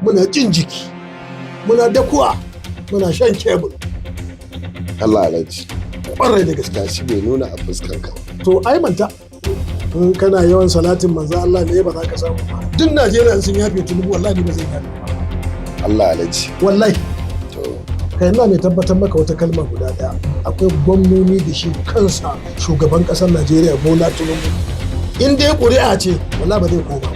Muna jin jiki, muna dakuwa, muna shan kebul. Allah, Alhaji. Kwarai da gaske. Gashi bai nuna a fuskanka ba. To ai manta, in kana yawan salatin manzo Allah ne ba za ka samu ba. Duk Najeriya sun yafe Tinubu, wallahi ba zai yafe ba. Allah, Alhaji. Wallahi. To. Kai, ina mai tabbatar maka wata kalma guda daya: akwai gwamnoni da shi kansa shugaban kasar Najeriya Bola Tinubu, in dai ƙuri'a ce, wallahi ba zai koma ba.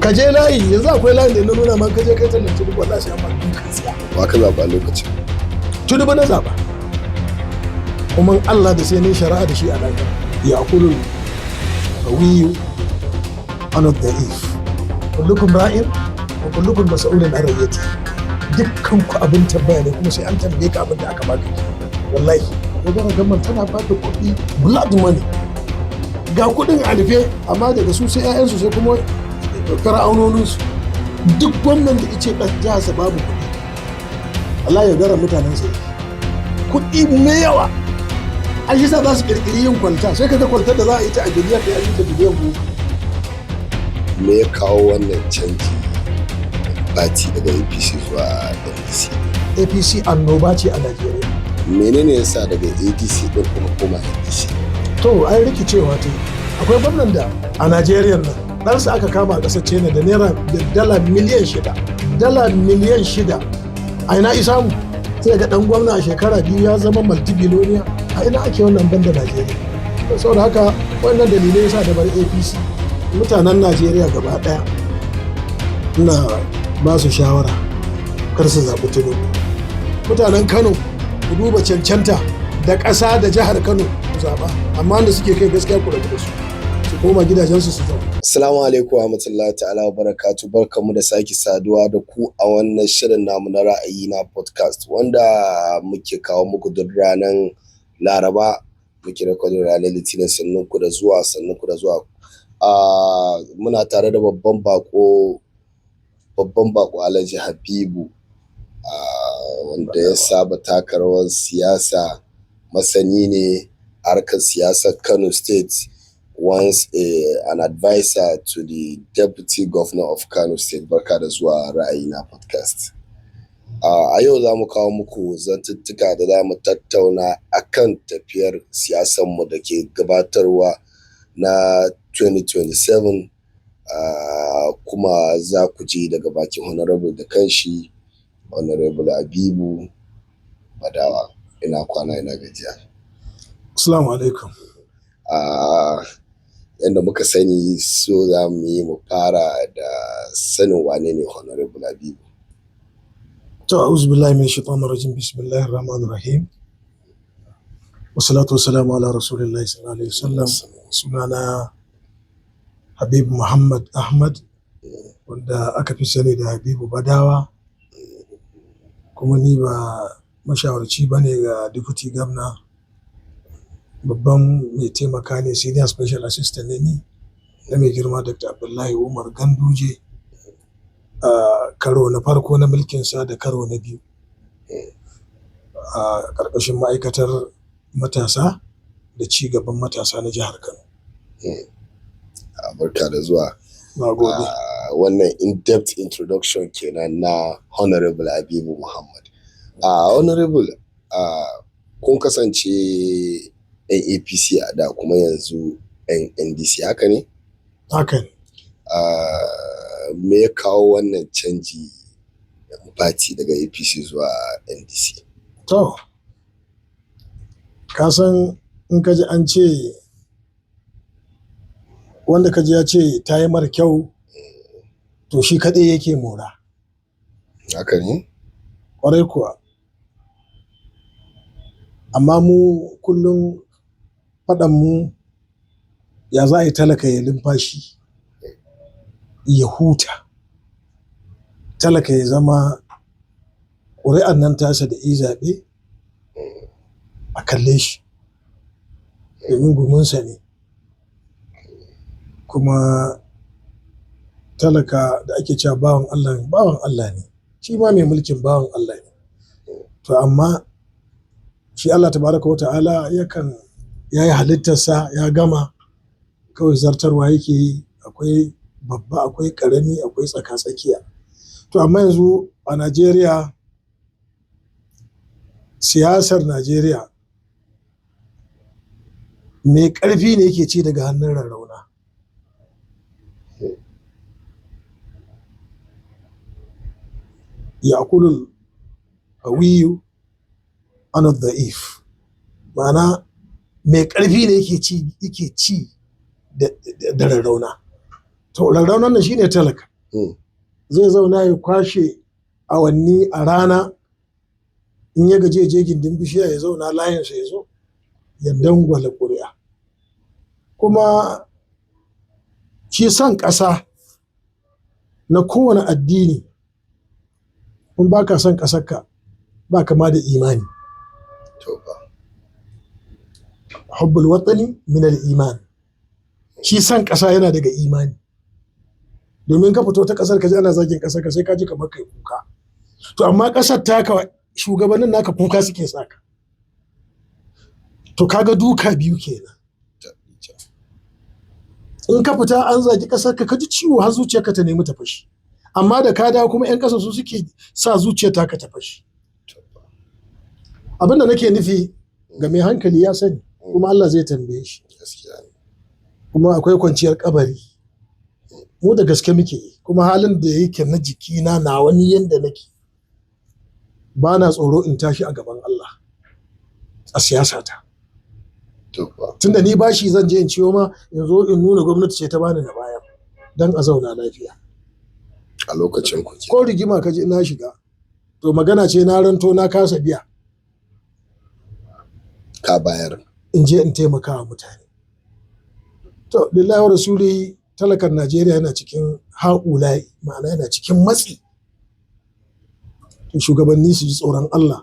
Ka je layi yanzu, akwai layin da na nuna ma, ka je kai tallan Tinubu, wallahi sai an ba dukan tsiya. Wa ka zaɓa lokacin? Tinubu na zaba, kuma in Allah da sai ne shari'a da shi a lahira. يأكل القوي عن الضعيف. كلكم راع وكلكم مسؤول عن رعيته. Dukkan ku abin tambaya ne, kuma sai an tambaye ka abin da aka baka. Wallahi dogara gamman tana ba da kuɗi, blood money, ga kuɗin a rufe, amma daga su sai 'ya'yansu, sai kuma fara'aunoninsu. Duk gwamnan da ice ɗan jiharsa babu kuɗi, Allah ya gara mutanen sa. Kuɗi mai yawa a shi sa za su ƙirƙiri yin kwalta, sai kaga kwaltar da za a yi ta a biliyan 1 an yi ta biliyan 10. Me ya kawo wannan canji party daga APC zuwa NDC? APC annoba ce a Najeriya. Menene yasa daga ADC din kuma koma NDC? To ai rikicewa ta yi. Akwai gwamnan da a Najeriya nan ɗansa aka kama a ƙasar China da naira da dala miliyan 6, dala miliyan 6. A ina isa mu sai ga ɗan gwamna a shekara 2 ya zama multibillionaire? A ina ake wannan banda Najeriya? Saboda haka wannan dalilai yasa da bar APC. Mutanen Najeriya gaba ɗaya ina ba su shawara kar su zaɓi Tinubu. Mutanen Kano, ku duba cancanta da ƙasa da jihar Kano ku zaɓa, amma wanda suke kai gaskiya, ku rabu da su, su koma gidajensu su zauna. Assalamu alaikum wa rahmatullahi ta'ala wa barakatu. Barkamu da sake saduwa da ku a wannan shirin namu na Ra'ayi Na Podcast, wanda muke kawo muku duk ranar Laraba, muke recording ranar Litinin. Sannun ku da zuwa, sannun ku da zuwa. Muna tare da babban bako, babban bako, Alhaji Habibu, wanda ya saba taka rawar siyasa, masani ne a harkar siyasar Kano State, once an advisor to the deputy governor of Kano State. Barka da zuwa Ra'ayina Podcast. A yau za mu kawo muku zantuttuka da za mu tattauna akan tafiyar siyasarmu da ke gabatarwa na 2027, kuma za ku ji daga bakin honorable da kanshi, Honorable Habibu Badawa. Ina kwana, ina gajiya? Assalamu alaikum. Yanda muka sani, so za mu yi mu fara da sanin wane ne Honorable Habibu. To, أعوذ بالله من الشيطان الرجيم، بسم الله الرحمن الرحيم، والصلاة والسلام على رسول الله صلى الله عليه وسلم. Sunana Habibu Muhammad Ahmad, wanda aka fi sani da Habibu Badawa, kuma ni ba mashawarci ba ne ga deputy governor, babban mai taimaka ne, senior special assistant ne ni na mai girma Dr. Abdullahi Umar Ganduje a karo na farko na mulkinsa da karo na biyu, a ƙarƙashin ma'aikatar matasa da ci gaban matasa na jihar Kano. Barka da zuwa. Na gode. Wannan in-depth introduction kenan na Honorable Habibu Muhammad. Honorable, kun kasance 'yan APC a da, kuma yanzu 'yan NDC, haka ne? Haka ne. Me ya kawo wannan canji party daga APC zuwa NDC? To, ka san in ka ji an ce wanda ka ji ya ce ta yi mara kyau, to shi kaɗai yake mora. Haka ne? Ƙwarai kuwa. Amma mu kullum faɗanmu, ya za a yi talaka ya numfashi, ya huta. Talaka ya zama ƙuri'an nan tasa da i zaɓe a kalle shi, domin guminsa ne. Kuma talaka da ake cewa bawan Allah, bawan Allah ne, shi ma mai mulkin bawan Allah ne. To amma shi Allah tabaraka wa ta'ala yakan ya yi halittarsa ya gama, kawai zartarwa yake yi. Akwai babba, akwai ƙarami, akwai tsaka-tsakiya. To amma yanzu a Najeriya, siyasar Najeriya, mai ƙarfi ne yake ci daga hannun rarrauna. Ya'kulul qawiyyu ana da'if, ma'ana mai ƙarfi ne yake ci da rarrauna. To rarraunan nan shine talaka. Zai zauna ya kwashe awanni a rana, in ya gaji ya je gindin bishiya ya zauna, layinsa ya zo ya dangwala ƙuri'a. Kuma shi son ƙasa na kowane addini, in ba ka son ƙasarka ba kama da imani. To fa. Hubbul watani min al-iman. Shi son ƙasa yana daga imani. Domin ka fito ta ƙasar ka ji ana zagin ƙasar ka, sai ka ji kamar kai kuka. To amma ƙasar taka, shugabannin naka kuka suke saka. To kaga duka biyu kenan. In ka fita an zagi ƙasar ka, ka ji ciwo har zuciyarka ta nemi ta fashi. Amma da ka dawo kuma 'yan ƙasar su suke sa zuciyar taka ta fashi. Abin da nake nufi, ga mai hankali ya sani, kuma Allah zai tambaye shi. Gaskiya ne. Kuma akwai kwanciyar kabari. Mu da gaske muke yi, kuma halin da yake na jikina na wani yanda nake, ba na tsoro in tashi a gaban Allah a siyasata. To fa. Tunda ni bashi zan je in ciyo ma in zo in nuna gwamnati ce ta bani na bayar don a zauna lafiya. A lokacin ku ke. Ko rigima ka ji na shiga, to magana ce na ranto na kasa biya. Ka bayar. In je in taimaka wa mutane. To lillahi wa rasuli, talakan Najeriya yana cikin haƙula'i, ma'ana yana cikin matsi. To shugabanni su ji tsoron Allah,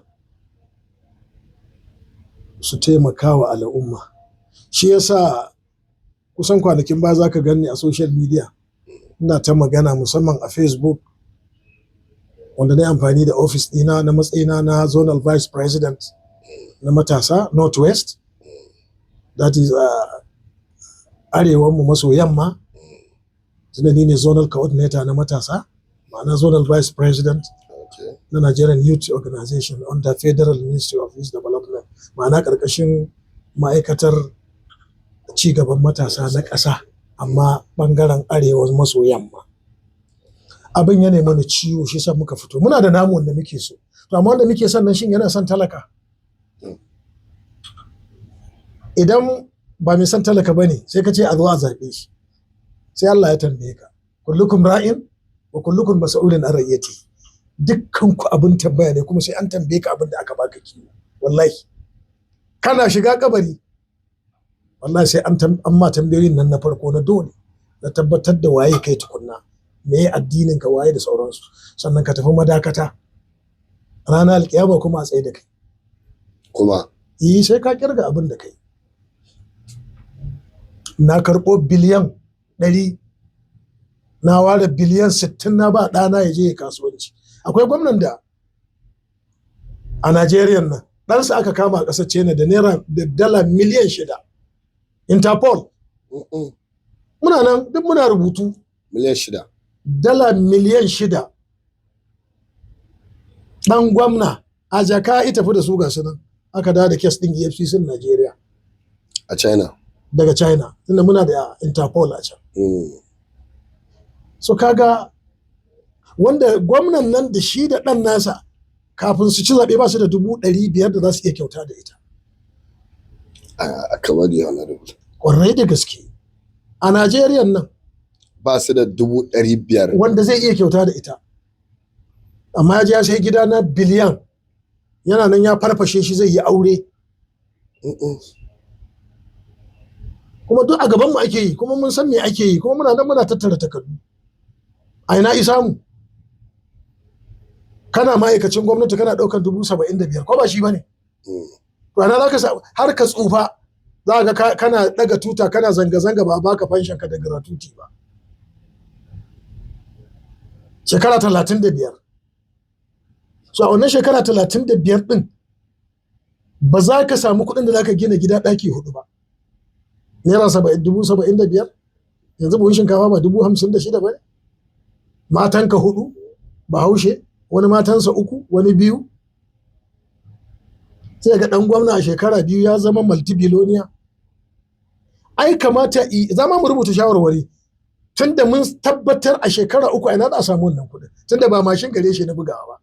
su taimaka wa al'umma. Shi yasa kusan kwanakin ba za ka ganni a social media ina ta magana, musamman a Facebook, wanda na yi amfani da ofis ɗina na matsayina na zonal vice president na matasa Northwest, that is arewanmu maso yamma, tunda ni ne zonal coordinator na matasa, ma'ana zonal vice president na Nigerian Youth Organization under Federal Ministry of Youth Development, ma'ana ƙarƙashin ma'aikatar cigaban matasa na ƙasa, amma ɓangaren arewa maso yamma. Abin ya mana ciwo, shi sa muka fito. Muna da namu wanda muke so, to amma wanda muke son nan, shin yana son talaka? Idan ba mai son talaka ba ne, sai ka ce a zo a zaɓe shi, sai Allah ya tambaye ka. Kullukum ra'in wa kullukum mas'ulun an ra'iyati. Dukkan ku abin tambaya ne, kuma sai an tambaye ka abin da aka baka kiwo. Wallahi kana shiga kabari, wallahi sai an ma tambayoyin nan na farko na dole, na tabbatar da waye kai tukunna, me ya addinin ka, waye da sauransu. Sannan ka tafi madakata, ranar alkiyama kuma a tsaye da kai. Kuma Yi sai ka kirga abin da kai. Na karɓo biliyan 100, na ware biliyan 60 na ba ɗana ya je ya kasuwanci. Akwai gwamnan da a Najeriya nan ɗansa aka kama a ƙasar China da naira da dala miliyan 6, Interpol. Muna nan duk muna rubutu. Miliyan 6. Dala miliyan 6, ɗan gwamna a jaka ita tafi da su, ga su nan aka dawo da case ɗin EFCC Najeriya. A China. Daga China, tunda muna da Interpol a can. So kaga wanda gwamnan nan da shi da ɗan nasa, kafin su ci zaɓe ba su da 500,000 da za su iya kyauta da ita. A kamar da honorable. Ƙwarai da gaske, a Najeriya nan. Ba su da 500,000. Wanda zai iya kyauta da ita, amma ya je ya sai gida na biliyan, yana nan ya farfashe shi zai yi aure. Kuma duk a gabanmu ake yi, kuma mun san me ake yi, kuma muna nan muna tattara takardu. A ina isa mu? Kana ma'aikacin gwamnati kana ɗaukar 75,000, ko ba shi ba ne? To ana za ka sa har ka tsufa, za ga kana ɗaga tuta kana zanga-zanga ba a baka fanshan ka da gratuity ba shekara 35. So a wannan shekara 35 ɗin ba za ka samu kuɗin da za ka gina gida ɗaki hudu ba. Naira saba'in, 75,000, yanzu buhun shinkafa ba 56,000 ba ne? Matanka hudu. Bahaushe, wani matansa uku, wani biyu. Sai ga ɗan gwamna a shekara 2 ya zama multibiloniya. Ai kamata zama mu rubuta shawarwari, tunda mun tabbatar a shekara 3 a ina za a samu wannan kuɗin, tunda ba mashin gare shi na bugawa ba.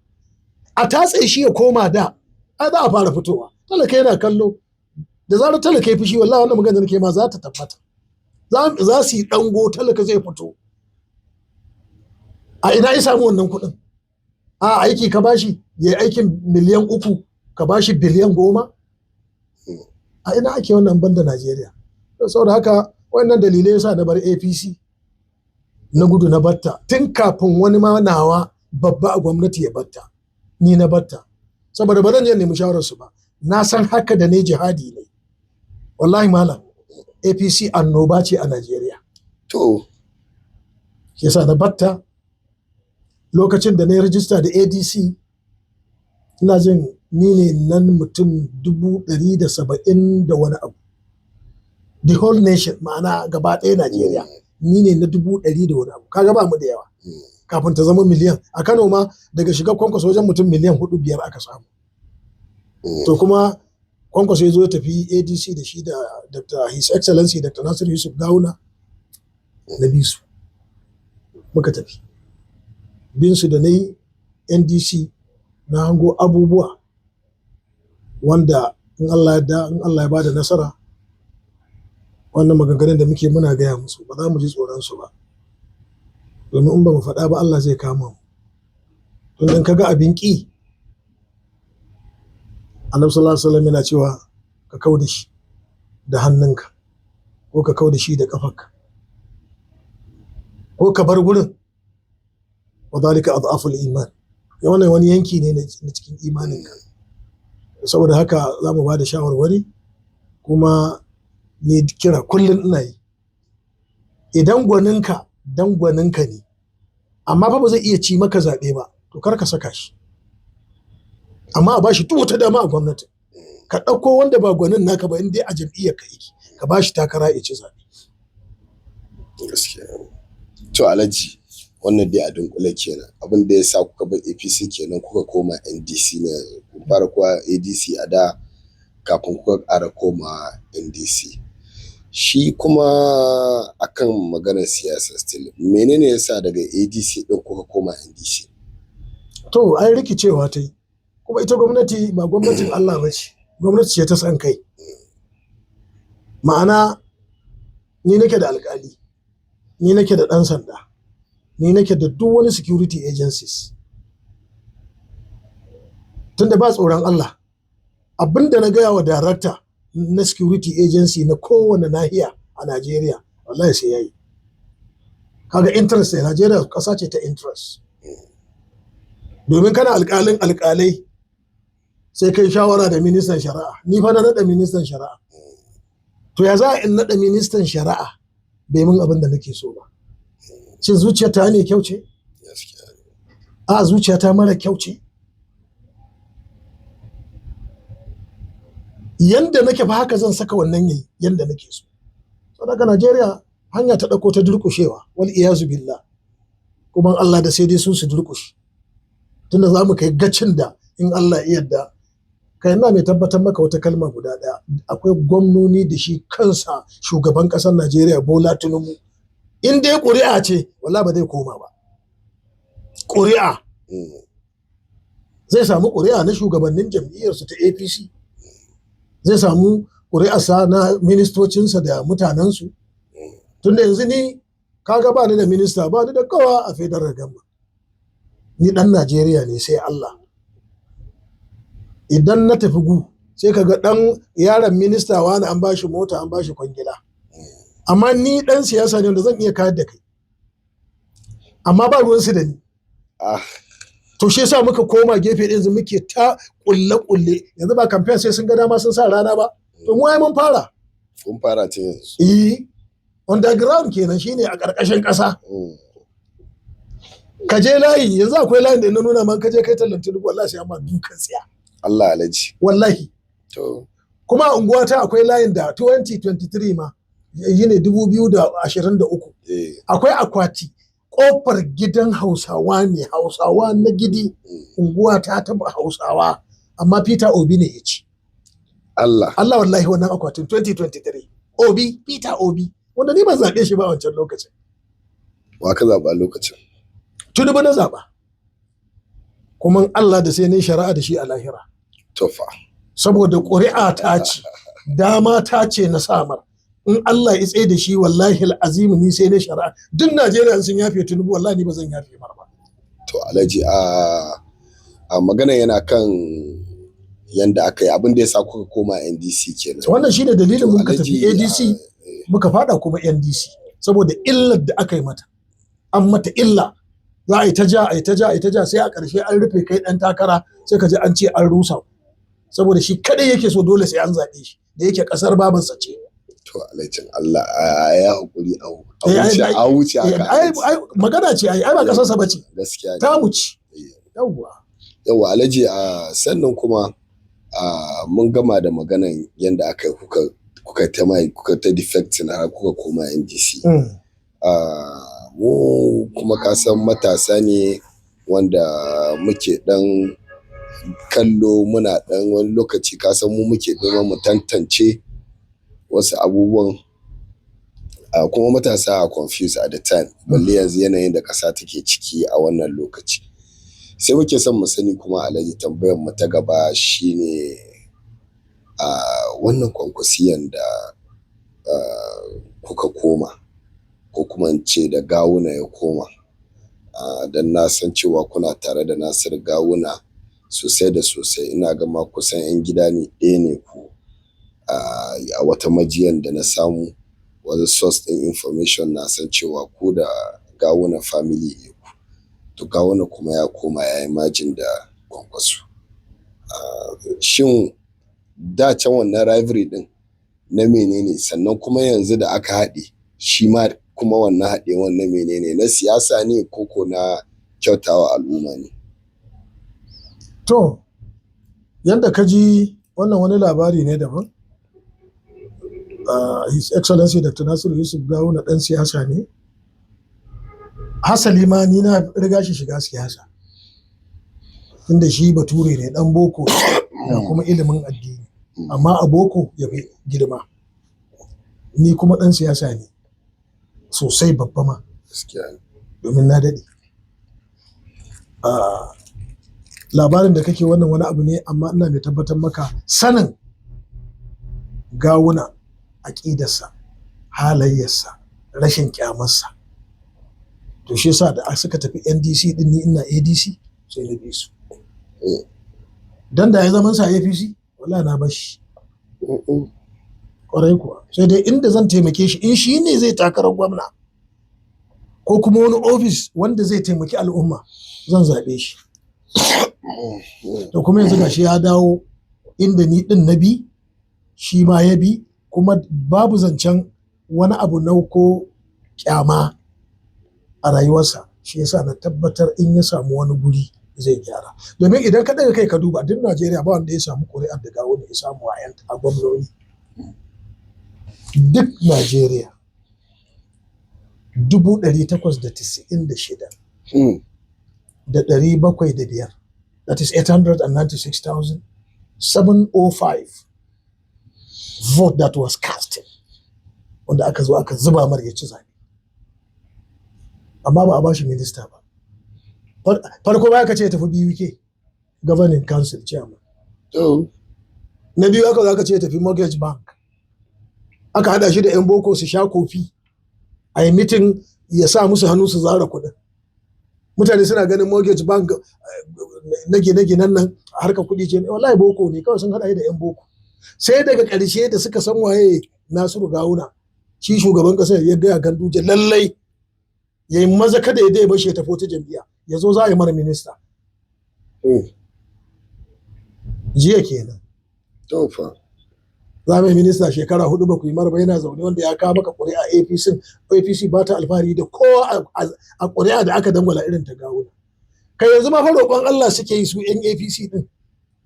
A tatse shi ya koma da, ai za a fara fitowa. Talaka yana kallo, da zarar talaka ya fushi, wallahi wannan magana da nake ma za ta tabbata. Za su yi ɗango, talaka zai fito. A ina ya samu wannan kuɗin? A aiki ka bashi, ya yi aikin miliyan 3, ka bashi biliyan 10? A ina ake wannan banda Najeriya? Saboda haka wannan dalilai yasa na bar APC, na gudu na batta tun kafin wani ma nawa babba a gwamnati ya batta, ni na batta, saboda ba zan je nemi shawararsu ba. Na san haka da ne jihadi ne. Wallahi malam, APC annoba ce a Najeriya. To. Shi yasa na batta. Lokacin da na yi rijista da ADC, ina jin ni ne nan mutum 170,000 da wani abu. The whole nation, ma'ana gaba ɗaya Najeriya, ni ne na 100,000 da wani abu. Kaga ba mu da yawa. Kafin ta zama miliyan. A Kano ma daga shiga Kwankwaso wajen mutum miliyan 4-5 aka samu. To kuma Kwankwaso ya zo ya tafi ADC da shi da Dr. His Excellency Dr. Nasiru Yusuf Gawuna, na bi su. Muka tafi. Bin su da na yi NDC, na hango abubuwa wanda in Allah ya in Allah ya bada nasara, wannan maganganun da muke muna gaya musu ba za mu ji tsoron su ba, domin in ba mu faɗa ba Allah zai kama mu. Tun in kaga abin ƙi, Annabi sallallahu alaihi wasallam yana cewa ka kau da shi da hannunka, ko ka kau da shi da ƙafarka, ko ka bar gurin. Wa dhalika adhaful iman. Ya wannan wani yanki ne na cikin imaninka. Saboda haka za mu ba da shawarwari, kuma ni kira kullum ina yi, idan gwaninka dan gwaninka ne, amma fa ba zai iya ci maka zaɓe ba, to kar ka saka shi, amma a bashi duk wata dama a gwamnati. Ka ɗauko wanda ba gwanin naka ba, in dai a jam'iyyar ka yake, ka bashi takara ya ci zaɓe. Gaskiya. To Alhaji, wannan dai a dunkule kenan. Abin da ya sa kuka bar APC kenan kuka koma NDC ne. Kun fara kuwa ADC a da kafin kuka ƙara koma NDC. Shi kuma akan maganar siyasa still, menene yasa daga ADC ɗin kuka koma NDC? To ai rikicewa ta yi. Kuma ita gwamnati ba gwamnatin Allah ba ce, gwamnati ce ta san kai. Ma'ana ni nake da alƙali, ni nake da ɗan sanda, ni nake da duk wani security agencies. Tunda ba tsoron Allah, abin da na gaya wa darakta na security agency na kowane nahiya a Najeriya, wallahi sai yayi. Kaga interest ne, Najeriya ƙasa ce ta interest. Domin kana alƙalin alƙalai sai kai shawara da ministan shari'a. Ni fa na naɗa ministan shari'a. To ya za a in naɗa ministan shari'a bai min abin da nake so ba? Shin zuciyata ne kyau ce? A zuciyata mara kyau ce? Yanda nake fa haka zan saka wannan yayi yanda nake so. Saboda Najeriya hanya ta ɗauko ta durƙushewa, wal iyazu billah. Kuma Allah da sai dai su su durƙushe. Tunda za mu kai gacin da in Allah ya yarda, kai ina mai tabbatar maka wata kalma guda ɗaya, akwai gwamnoni da shi kansa shugaban ƙasar Najeriya Bola Tinubu, in dai ƙuri'a ce wallahi ba zai koma ba. Ƙuri'a zai samu ƙuri'a na shugabannin jam'iyyarsu ta APC, zai samu ƙuri'arsa na ministocinsa da mutanensu. Tunda yanzu ni kaga ba ni da minista, ba ni da kowa a federal government. Ni ɗan Najeriya ne sai Allah. Idan na tafi gu sai kaga ɗan yaron minista wani an bashi mota, an bashi kwangila. Amma ni ɗan siyasa ne wanda zan iya kayar da kai. Amma ba ruwansu da ni. To shi yasa muka koma gefe ɗin, yanzu muke ta ƙulle-ƙulle. Yanzu ba campaign sai sun ga dama sun sa rana ba. To mu ai mun fara. Kun fara tun yanzu. Eh, underground kenan, shine a ƙarƙashin ƙasa. Ka je layi, yanzu akwai layin da na nuna man ka je kai tallan Tinubu, wallahi sai amma dukan tsiya. Allah Alhaji. Wallahi. To. Kuma a unguwata akwai layin da 2023 ma yi ne 2023. Akwai akwati Kofar gidan Hausawa ne, Hausawa na Gidi, unguwa ta taba Hausawa, amma Peter Obi ne ya ci. Allah. Allah, wallahi, wannan akwatin 2023, Obi, Peter Obi, wanda ni ban zaɓe shi ba a wancan lokacin. Wa ka zaɓa lokacin? Tinubu na zaɓa, kuma Allah da sai ne shari'a da shi a lahira. Tofa. Saboda ƙuri'a ta ce, dama ta ce na samar. In Allah ya tsaye da shi, wallahi al'azimu, ni sai ne shari'a. Duk Najeriya sun yafe Tinubu, wallahi ni ba zan yafe mar ba. To Alhaji, a magana yana kan yanda aka yi, abin da ya sa kuka koma NDC kenan. Wannan shine dalilin To, muka tafi Alhaji, ADC, muka fada kuma NDC, saboda illar da aka yi mata. An mata illa, za a yi ta ja, a yi ta ja, a yi ta ja, sai a ƙarshe an rufe kai ɗan takara, sai ka ji an ce an rusa, saboda shi kadai yake so dole sai an zaɓe shi, da yake ƙasar babansa ce. To Alhajin Allah, a ya hakuri a wuce a wuce haka. Ai magana ce, ai ba ƙasarsa ba ce. Gaskiya ne. Ta mu ci. Yawwa. Yawwa Alhaji, a sannan kuma mun gama da maganan yanda aka yi kuka ta mai, kuka ta defecting har kuka koma NDC. Mu kuma, ka san matasa ne wanda muke dan kallo, muna dan wani lokaci, ka san mu muke neman mu tantance wasu abubuwan, kuma matasa are confused at the time, balle yanzu yanayin da ƙasa take ciki a wannan lokaci. Sai muke son mu sani kuma, Alhaji, tambayar mu ta gaba shine wannan Kwankwasiyan da kuka koma, ko kuma in ce da Gawuna ya koma, don na san cewa kuna tare da Nasiru Gawuna sosai da sosai, ina ga ma kusan 'yan gida ne ɗaya ne ku. A wata majiyan da na samu, wani source ɗin information, na san cewa ku da Gawuna family ne ku. To Gawuna kuma ya koma ya yi merging da Kwankwaso. Shin da can wannan rivalry ɗin na menene? Sannan kuma yanzu da aka haɗe shi ma kuma, wannan haɗewan na menene? Na siyasa ne ko ko na kyautawa al'umma ne? To, yadda ka ji wannan wani labari ne daban. His Excellency Dr. Nasiru Yusuf Gawuna ɗan siyasa ne. Hasali ma ni na riga shi shiga siyasa. Tunda shi Bature ne, ɗan boko da kuma ilimin addini. Amma a boko ya fi girma. Ni kuma ɗan siyasa ne sosai, babba ma. Gaskiya ne. Domin na daɗe. Labarin da kake wannan wani abu ne, amma ina mai tabbatar maka sanin Gawuna, aƙidarsa, halayyarsa, rashin ƙyamarsa. To shi yasa da suka tafi NDC din, ni ina ADC, sai na bi su. Dan da ya zaman sa APC, wallahi na bashi. Kwarai kuwa. Sai dai inda zan taimake shi, in shi ne zai takarar gwamna ko kuma wani ofis wanda zai taimaki al'umma, zan zaɓe shi. To kuma yanzu gashi ya dawo inda ni din na bi, shi ma ya bi, kuma babu zancen wani abu na ko kyama a rayuwarsa. Shi yasa na tabbatar in ya samu wani guri zai gyara, domin idan ka daga kai ka duba, duk Najeriya ba wanda ya samu ƙuri'ar da Gawuna ya samu a yan a gwamnoni duk Najeriya, 896,705, that is 896,705 vote that was casted, wanda aka zo aka zuba mar ya ci zaɓe, amma ba a bashi minista ba. Farko ba aka ce ya tafi BUK governing council chairman. Na biyu aka zo aka ce ya tafi mortgage bank, aka hada shi da 'yan boko su sha kofi, a yi meeting, ya sa musu hannu su zara kuɗin. Mutane suna ganin mortgage bank na gine-ginen nan, harkar kuɗi ce. Wallahi boko ne kawai, sun hada shi da 'yan boko. Sai daga ƙarshe da suka san waye Nasiru Gawuna, shi shugaban ƙasar ya gaya Ganduje lallai ya yi maza kada ya dai bashi ya tafi wata jam'iyya, ya zo za a yi mara minista. Jiya kenan. To fa. Za mai minista shekara 4 ba ku yi mara ba, yana zaune, wanda ya kawo maka ƙuri'a APC. APC ba ta alfahari da kowa a ƙuri'a da aka dangwala irin ta Gawuna. Kai, yanzu ma fa roƙon Allah suke yi su yan APC din,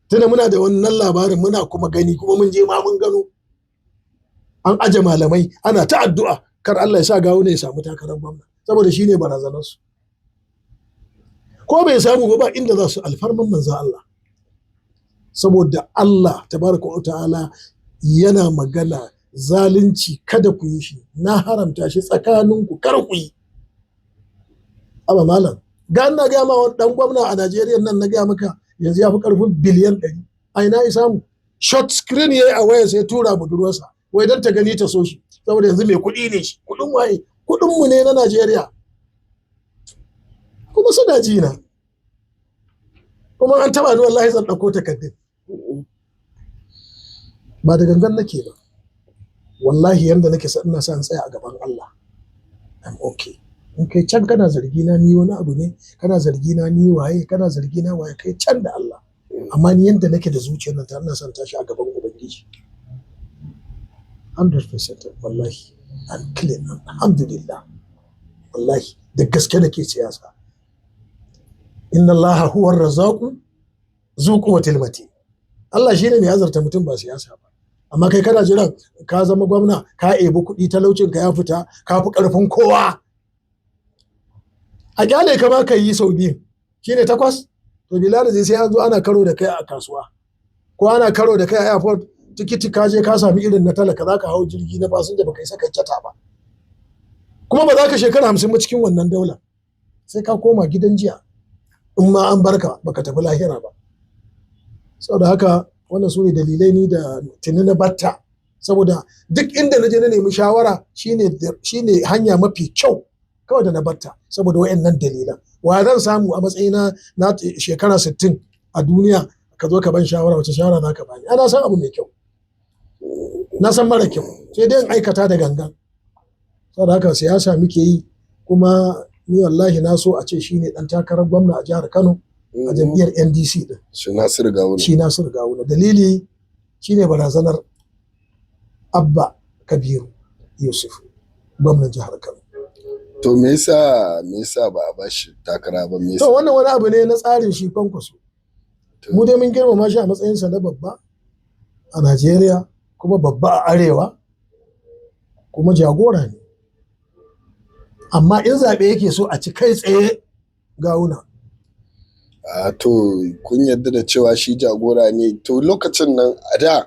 tunda muna da wannan labarin, muna kuma gani, kuma mun je ma mun gano an aje malamai ana ta addu'a kar Allah ya sa Gawuna ya samu takarar gwamna. Saboda shine barazanarsu. Ko bai samu ba, ba inda za su alfarman manzo Allah. Saboda Allah tabaraka wa ta'ala yana magana, zalunci kada ku yi shi, na haramta shi tsakaninku, kar ku yi. Aba malam, ga na ga ma wani dan gwamna a Najeriya nan, na ga maka yanzu ya fi karfin biliyan 100. A ina ya samu? Short screen yayi a waya, sai tura budurwarsa wai don ta gani ta so shi, saboda yanzu mai kuɗi ne shi. Kuɗin waye? Kuɗin mu ne na Najeriya. Kuma suna ji na. Kuma an taba ni, wallahi zan ɗauko takardun. Ba da gangan nake ba wallahi. Yanda nake sa, ina sa in tsaya a gaban Allah, I'm okay. In kai can kana zargi na ni wani abu ne, kana zargi na ni waye, kana zargi na waye, kai can da Allah. Amma ni yanda nake da zuciyar nan ta, ina son tashi a gaban Ubangiji 100%. Wallahi I'm clean, alhamdulillah. Wallahi da gaske nake siyasa. Inna Allaha huwa razzaqu zu quwwatil matin. Allah shine mai azarta mutum, ba siyasa ba. Amma kai kana jiran ka zama gwamna, ka ebi kuɗi, talaucin ka ya fita, ka fi ƙarfin kowa, a kyale ka ma ka yi sau biyu shine takwas. To bilal zai sai an zo ana karo da kai a kasuwa, ko ana karo da kai a airport, tikiti ka je ka sami irin na talaka, za ka hau jirgi na fasinja, baka isa kai cata ba. Kuma ba za ka shekara 50 ba cikin wannan daula, sai ka koma gidan jiya, in ma an barka baka tafi lahira ba. Saboda haka wannan su ne dalilai ni da tuni na batta, saboda duk inda na je na nemi shawara, shine hanya mafi kyau kawai da na batta, saboda wayannan dalilan. Wa zan samu a matsayina na shekara 60 a duniya ka zo ka ban shawara? Wace shawara za ka bani? Ana san abu mai kyau, na san mara kyau, sai dai in aikata da gangan. Saboda haka siyasa muke yi. Kuma ni wallahi na so a ce shine dan takarar gwamna a jihar Kano a jam'iyyar NDC din. Shi Nasiru Gawuna? Shi Nasiru Gawuna. Dalili shine barazanar Abba Kabiru Yusuf, gwamnan jihar Kano. To me yasa ba a bashi takara ba? Me yasa? To wannan wani abu ne na tsarin shi Kwankwaso. Mu dai mun girmama shi a matsayinsa na babba a Najeriya, kuma babba a Arewa, kuma jagora ne. Amma in zaɓe yake so a ci kai tsaye, Gawuna. A to, kun yarda da cewa shi jagora ne. To lokacin nan a da,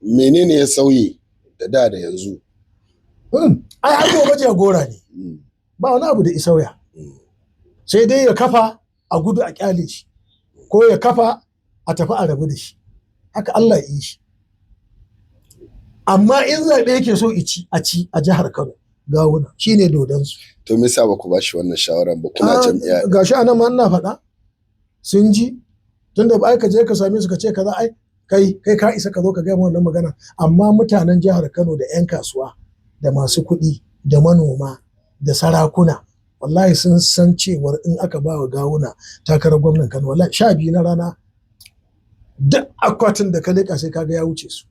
menene ya sauye da da da yanzu? Ai har gobe jagora ne. Ba wani abu da isauya. Sai dai ya kafa a gudu a kyale shi, ko ya kafa a tafi a rabu da shi. Haka Allah ya yi shi. Amma in zaɓe yake so ci a ci a jihar Kano, Gawuna shine dodonsu. To me yasa ba ku bashi wannan shawaran ba, kuna jam'iyya? Gashi anan ma ina faɗa, sun ji. Tunda ba ai ka je ka same su ka ce kaza, ai kai ka isa ka zo ka gaya wannan magana. Amma mutanen jihar Kano da 'yan kasuwa da masu kuɗi da manoma da sarakuna, wallahi sun san cewar in aka ba wa Gawuna takarar gwamnan Kano, wallahi 12 na rana duk akwatin da ka leƙa sai kaga ya wuce su.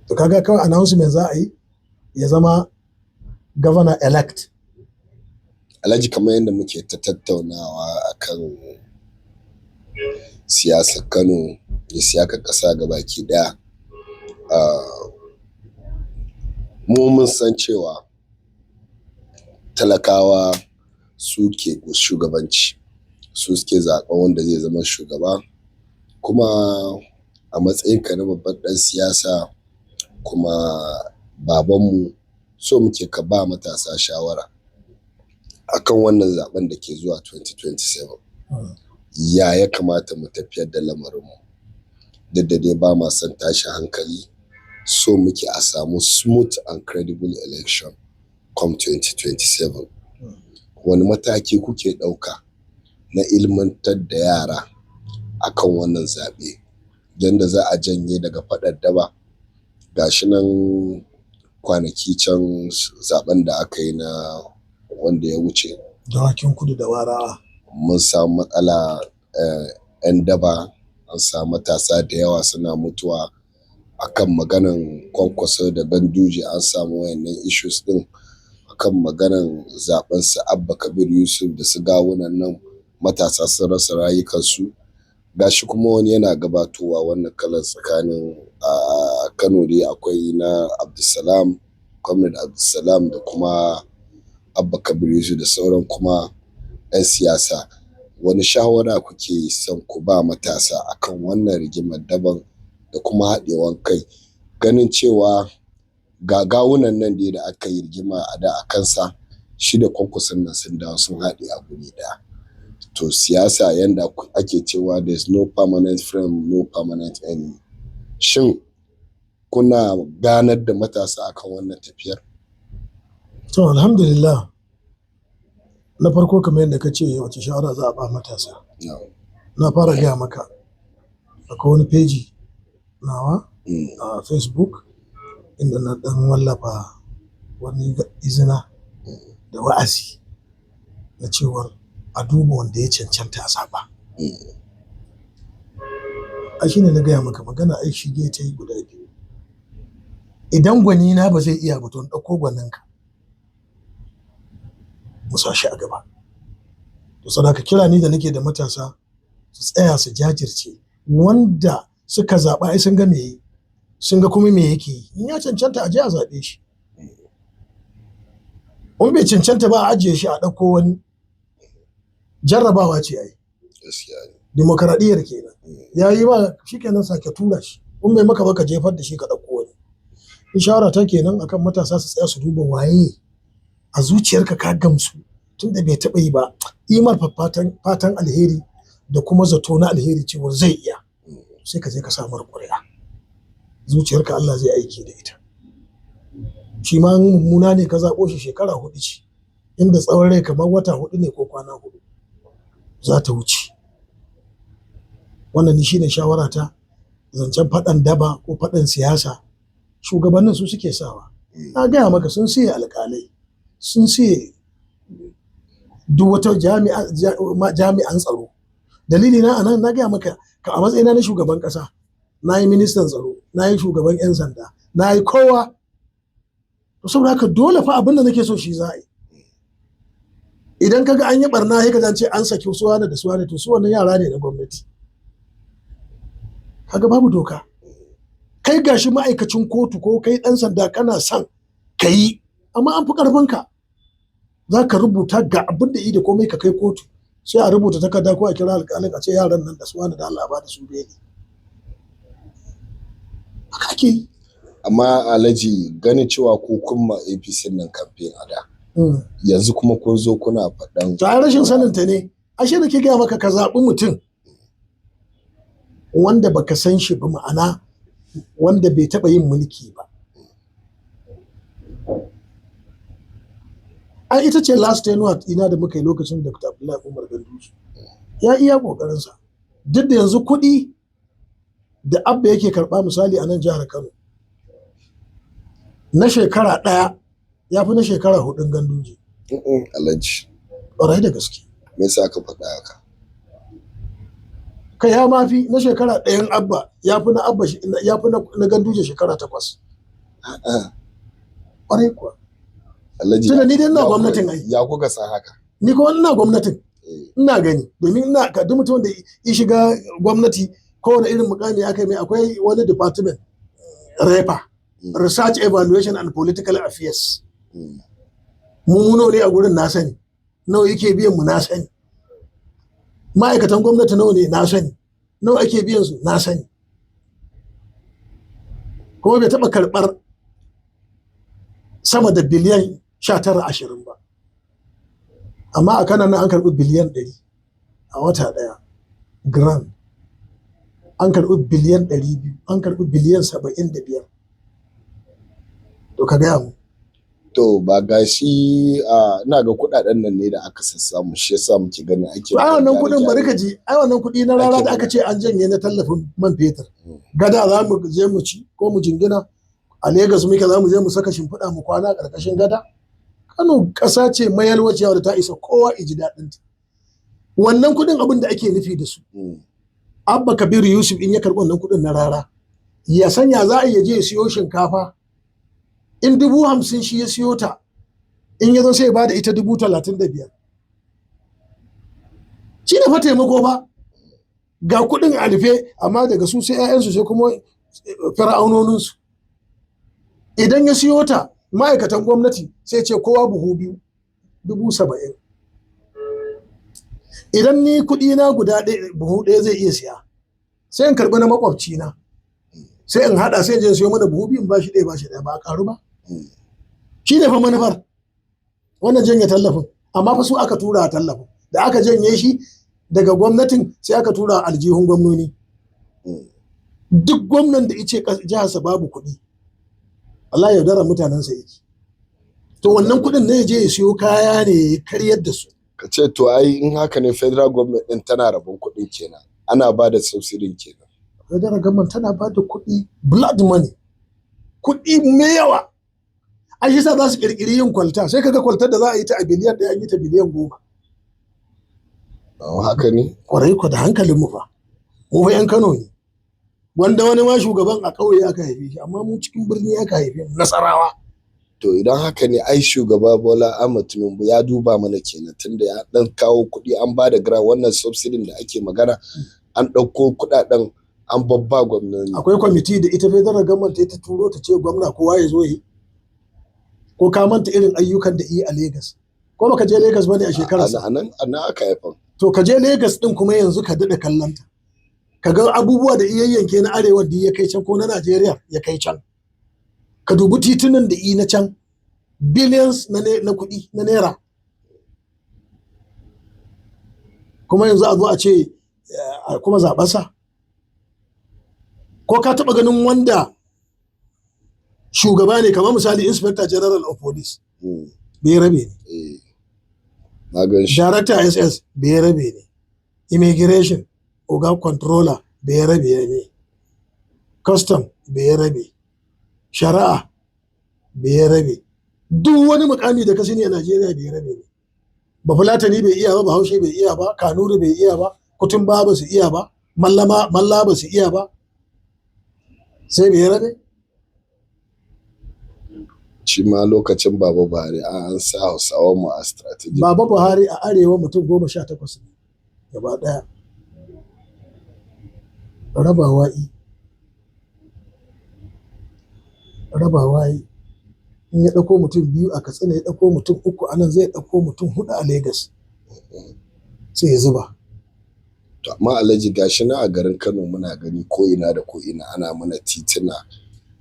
To kaga kawai announcement za a yi, ya zama governor elect. Alhaji, kamar yadda muke ta tattaunawa akan siyasar Kano da siyasar ƙasa gabaki ɗaya, mu mun san cewa talakawa suke shugabanci, su suke zaɓen wanda zai zama shugaba. Kuma a matsayinka na babban ɗan siyasa kuma babanmu, so muke ka ba matasa shawara akan wannan zaɓen da ke zuwa 2027. Ya kamata mu tafiyar da lamarinmu? Duk da dai ba ma son tashin hankali, so muke a samu smooth and credible election come 2027. Wani mataki kuke ɗauka na ilmantar da yara akan wannan zaɓe, yanda za a janye daga faɗan daba? Gashi nan kwanaki can zaɓen da aka yi na wanda ya wuce, Dawakin Kudu da Warawa. mun samu matsala, 'yan daba, an samu matasa da yawa suna mutuwa akan maganan Kwankwaso da Ganduje. An samu wayannan issues ɗin akan maganan zaɓen su Abba Kabir Yusuf da su Gawunan nan, matasa sun rasa rayukansu. Gashi kuma wani yana gabatowa wannan kalan tsakanin a Kano dai akwai na Abdulsalam, Comrade Abdulsalam, da kuma Abba Kabir Yusuf da sauran kuma 'yan siyasa, wani shawara kuke son ku ba matasa akan wannan rigimar daban da kuma haɗewan kai, ganin cewa ga gawunan nan dai da aka yi rigima a da a kansa, shi da Kwankwason nan sun dawo sun haɗe a guri ɗaya? To, siyasa yanda ake cewa, "There is no permanent friend, no permanent enemy." Shin kuna ganar da matasa akan wannan tafiyar? To, alhamdulillah. Na farko, kamar yadda ka ce, wace shawara za a ba matasa? Na fara gaya maka, akwai wani feji nawa a Facebook inda na ɗan wallafa wani izina da wa'azi na cewar a duba wanda ya cancanta a zaɓa. Ai shine na gaya maka magana, ai shige ta yi guda biyu. Idan gwani na ba zai iya ba, to in ɗauko gwaninka mu sa shi a gaba. To, saboda haka kira ni da nake da matasa, su tsaya su jajirce. Wanda suka zaɓa ai sun ga me yi, sun ga kuma me yake yi. In ya cancanta, a je a zaɓe shi. In bai cancanta ba, a ajiye shi, a ɗauko wani. Jarrabawa ce ai. Gaskiya ne. Dimokuraɗiyyar kenan. Ya yi ba shi kenan, sake tura shi. In bai maka ba, ka jefar da shi, ka ɗauko wani. In shawara ta kenan akan matasa, su tsaya su duba waye a zuciyarka ka gamsu, tunda bai taɓa yi ba, imar fatan alheri da kuma zato na alheri cewa zai iya, sai ka je ka samar ƙuri'a. Zuciyarka Allah zai aiki da ita. Shi ma in mummuna ne ka zaɓo shi, shekara 4 ce, inda tsawon rai kamar wata 4 ne ko kwana 4, za ta wuce. Wannan ni shine shawara ta. Zancen faɗan daba ko faɗan siyasa, shugabannin su suke sawa. Na gaya maka, sun siye alƙalai, sun siye duk wata jami'an tsaro. Dalili na anan, na gaya maka, ka a matsayina na shugaban ƙasa, na yi ministan tsaro, na yi shugaban 'yan sanda, na yi kowa. To, saboda haka dole fa abin da nake so shi za a yi. Idan kaga an yi barna, sai ka ji an ce an saki su wane da su wane, to su wannan yara ne na gwamnati. Kaga babu doka. Kai gashi ma'aikacin kotu ko kai ɗan sanda, kana son ka yi, amma an fi ƙarfinka. Za ka rubuta ga abin da yi da komai, ka kai kotu, sai a rubuta takarda ko a kira alƙalin a ce yaran nan da su wane da Allah ba da su beli. Haka ake yi. Amma Alhaji, ganin cewa ku kun ma APC nan campaign a da, yanzu kuma kun zo kuna faɗan To, ai rashin sanin ta ne. Ashe da ke gaya maka, ka zaɓi mutum wanda baka san shi ba, ma'ana wanda bai taɓa yin mulki ba. Ai ita ce last tenure ina da muka yi lokacin Dr. Abdullahi Umar Ganduje. Ya iya ƙoƙarinsa. Duk da yanzu kuɗi da Abba yake karɓa, misali a nan jihar Kano, na shekara ɗaya ya fi na shekara 4n Ganduje. Alhaji. Ƙwarai da gaske. Me yasa ka faɗa haka? Kai, ya ma fi na shekara ɗayan Abba, ya fi na Abba, ya fi na Ganduje shekara 8. A'a. Ƙwarai kuwa. Alhaji. Tunda ni dai ina gwamnatin ai. Ya kuka san haka? Ni kuma ina gwamnatin. Ina gani, domin ina ka duk mutum da ya shiga gwamnati, kowane irin mukami aka yi mai, akwai wani department, REPA, Research, Evaluation and Political Affairs. Mu nawa ne a gurin, na sani. Nawa yake biyan mu, na sani. Ma'aikatan gwamnati nawa ne, na sani. Nawa ake biyan su, na sani. Kuma bai taɓa karɓar sama da biliyan 19, 20 ba. Amma a kanan nan an karɓi biliyan 100 a wata ɗaya grant. An karɓi biliyan 200, an karɓi biliyan 75. To, ka gaya mu. To, ba ga shi a ina ga kuɗaɗen nan ne da aka sassamu, shi yasa muke ganin ake Ai wannan kuɗin, bari ka ji, ai wannan kuɗi na rara da aka ce an janye na tallafin man fetur, gada za mu je mu ci ko mu jingina? A Legas muke, za mu je mu saka shimfiɗa mu kwana ƙarƙashin gada? Kano ƙasa ce mayalwaciya da ta isa kowa iji daɗinta. Wannan kuɗin, abin da ake nufi da su, Abba Kabiru Yusuf in ya karɓi wannan kuɗin na rara, ya sanya za a iya je ya siyo shinkafa in 50,000 shi ya siyo ta, in ya zo sai ya bada ita 35,000. Shi ne fa taimako ba. Ga kuɗin a rufe, amma daga su sai 'ya'yansu, sai kuma fir'aunoninsu. Idan ya siyo ta, ma'aikatan gwamnati sai ce kowa buhu biyu. 70,000. Idan ni kuɗi na guda ɗaya, buhu ɗaya zai iya siya, sai in karɓi na makwabci na, sai in haɗa, sai in je in siyo mana buhu 2, in bashi ɗaya, bashi ɗaya, ba a ƙaru ba. Shi ne fa manufar wannan janye tallafin. Amma fa su aka tura a tallafin da aka janye shi daga gwamnatin, sai aka tura aljihun gwamnoni. Duk gwamnan da ice jiharsa babu kuɗi, Allah yaudarar mutanensa yake. To wannan kuɗin ne ya je ya siyo kaya ne ya karyar da su. Ka ce to ai in haka ne, federal government din tana rabon kuɗin kenan, ana ba da subsidy kenan. Federal government tana ba da kuɗi, blood money, kuɗi mai yawa. Ai shi sa za su kirkiri yin kwalta, sai kaga kwaltar da za a yi ta a biliyan 1 an yi ta biliyan 10. Oh, haka ne. Kwarai ko, da hankalin mu fa. Mu fa yan Kano ne, wanda wani ma shugaban a ƙauye aka haife shi, amma mu cikin birni aka haife mu, Nasarawa. To idan haka ne, ai shugaba Bola Ahmed Tinubu ya duba mana kenan, tunda ya dan kawo kuɗi an ba da grant. Wannan subsidy da ake magana, an ɗauko kuɗaɗen an babba gwamnati. Akwai kwamiti da ita federal government ta turo ta ce gwamna kowa ya zo yi. Ko ka manta irin ayyukan da yi a Lagos? Ko baka je Lagos bane a shekararsa? A nan aka haifan. To ka je Lagos din kuma yanzu ka daɗa kallonta, ka ga abubuwa da iya yanke na arewa da ya kai can, ko na Najeriya ya kai can. Ka dubi titunan da i na can, billions na kuɗi na naira. Kuma yanzu a zo a ce a kuma zaɓarsa. Ko ka taɓa ganin wanda shugaba ne, kamar misali Inspector General of Police, bai rabe ne? Eh, na gan shi. Director SS bai rabe ne, Immigration oga Controller bai rabe ne, Custom bai rabe, Shari'a bai rabe, duk wani mukami da ka sani a Najeriya bai rabe ne. Bafulatani bai iya ba, Bahaushe bai iya ba, Kanuri bai iya ba, Kutumba ba su iya ba, Mallama Malla ba su iya ba, sai bai rabe. Shi ma lokacin Baba Buhari an sa Hausawan mu a strategic. Baba Buhari a arewa mutum 18 ne gaba ɗaya. Rabawa i rabawa yi. In ya ɗauko mutum biyu a Katsina, ya ɗauko mutum uku a nan, zai ɗauko mutum huɗu a Legas, sai ya zuba. To amma Alhaji, gashi na a garin Kano muna gani ko ina da ko ina ana mana tituna,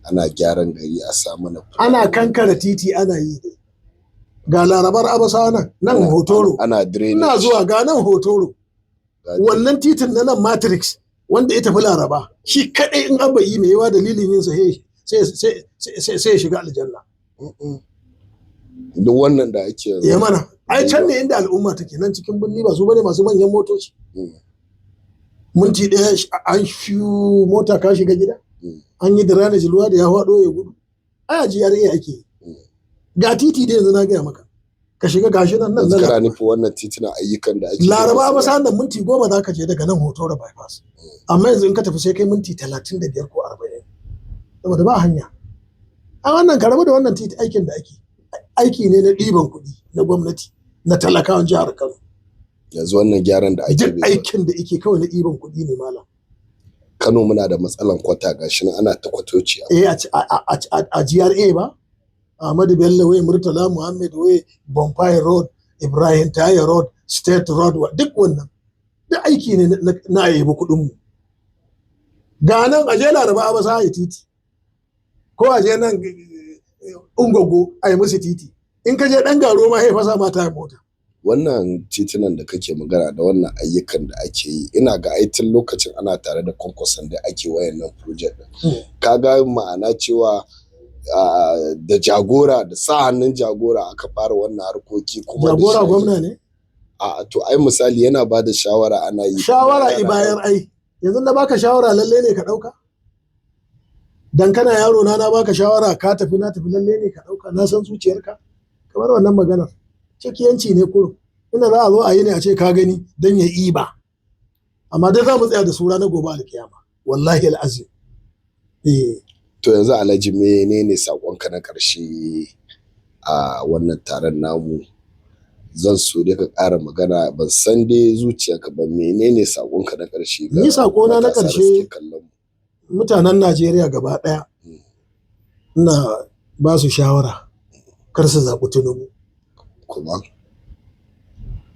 ana gyaran gari, a sa mana Ana kankara titi, ana yi dai. Ga Larabar Abasawa nan, nan Hotoro. Ana drainage. Ina zuwa, ga nan Hotoro. Wannan titin na nan Matrix wanda ya tafi Laraba shi kadai, in Abba yi mai yawa dalilin yin sa sai ya shiga aljanna. Duk wannan da ake yanzu. Ya mana ai can ne inda al'umma take, nan cikin birni ba su bane masu manyan motoci. Minti 1 an fiyu mota ka shiga gida. An yi drainage, ruwa da ya faɗo ya gudu. Ai a GRA ake yi. Ga titi da yanzu na gaya maka, ka shiga, gashi nan nan Yanzu na kana nufin wannan tituna, ayyukan da ake yi Laraba ba ba sa nan, minti 10 za ka je daga nan Hotoro Bypass, amma yanzu in ka tafi sai kai minti 35 ko 40 saboda ba hanya. A wannan ka rabu da wannan titi, aikin da ake aiki ne na ɗiban kuɗi na gwamnati, na talakawan jihar Kano. Yanzu wannan gyaran da ake Duk bai aikin da ake kawai na ɗiban kuɗi ne, malam. Kano muna da matsalan kwata, gashi nan ana ta kwatoci. Eh, a GRA ba, Ahmadu Bello Way, Murtala Muhammad Way, Bonfire Road, Ibrahim Taye Road, State Road, duk wannan duk aiki ne na ayyubi kuɗin mu. Ga nan aje Laraba ba sa yi titi, ko aje nan Ungogo a yi musu titi. In ka je ɗan garo ma sai fasa ma tayar mota. Wannan titunan da kake magana da wannan ayyukan da ake yi, ina ga ai tun lokacin ana tare da Kwankwason da ake wayannan project din. Kaga ma'ana cewa da jagora, da sa hannun jagora aka fara wannan harkoki kuma da Jagora shi ake- gwamna ne. A to ai misali yana ba da shawara ana yi. Shawara Yana- i bayar. Ai yanzu na baka shawara, lalle ne ka ɗauka? Dan kana yaro na, na baka shawara, ka tafi, na tafi, lalle ne ka ɗauka? Na san zuciyarka. Kamar wannan maganar cikiyanci ne kurum, inda za a zo a yi ne a ce ka gani dan ya iba. Amma dai za mu tsaya da su ranar gobe alkiyama, wallahi al'azim, eh. To yanzu Alhaji, menene sakonka na ƙarshe a wannan taron namu? Zan so dai ka ƙara magana, ban san dai zuciyarka ba, menene sakonka na ƙarshe ga Ni saƙona na matasa da ƙarshe- suke kallon mu? Mutanen Najeriya gaba ɗaya, ina ba su shawara kar su zaɓi Tinubu. Kuma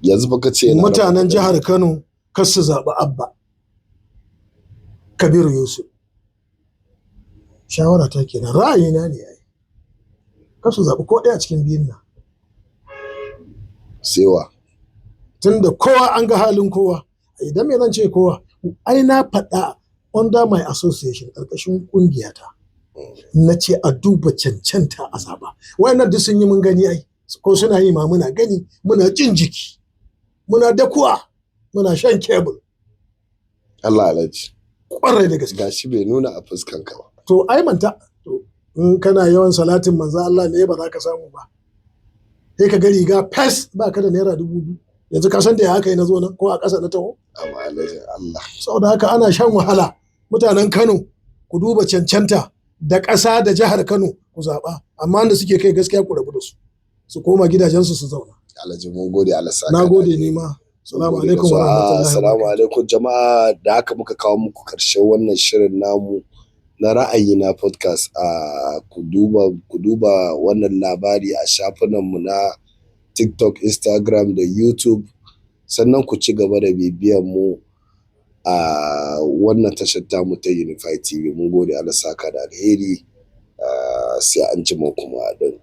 Yanzu baka ce yana raba Mutanen kuɗin. jihar Kano kar su zaɓi Abba Kabiru Yusuf. Shawara ta kenan, ra'ayina ne ai. Kar su zaɓi ko ɗaya a cikin biyun nan. Sewa. Tunda kowa an ga halin kowa. Idan me zan ce kowa? Ai na faɗa under my association, ƙarƙashin ƙungiyata. Na ce a duba cancanta a zaɓa. Wayannan duk sun yi, mun gani ai. Ko suna yi ma muna gani, muna jin jiki. Muna dakuwa, muna shan kebul. Allah, Alhaji. Ƙwarai da gaske. Gashi bai nuna a fuskan ka ba. To ai manta, to in kana yawan salatin manzo Allah ne ba za ka samu ba. Sai ka ga riga fes, ba ka da ₦2,000. Yanzu ka san da ya haka yi na zo nan ko a ƙasa na taho? Amma Alhaji, Allah. Saboda haka ana shan wahala. Mutanen Kano, ku duba cancanta da ƙasa da jihar Kano ku zaɓa. Amma wanda suke kai, gaskiya ku rabu da su. Su koma gidajensu su zauna. Alhaji, mun gode, Allah saka. Na Da gode alheri. ni ma. Salamu Mun gode da alaikum wa zuwa. rahmatullahi wa Assalamu barakatuh. alaikum jama'a, da haka muka kawo muku karshen wannan shirin namu na Ra'ayi Na Podcast. A ku duba wannan labari a shafinanmu na TikTok, Instagram da YouTube, sannan ku ci gaba da bibiyan mu a wannan tashar tamu ta Unify TV. Mun gode, Allah saka da alheri. Sai an jima kuma din.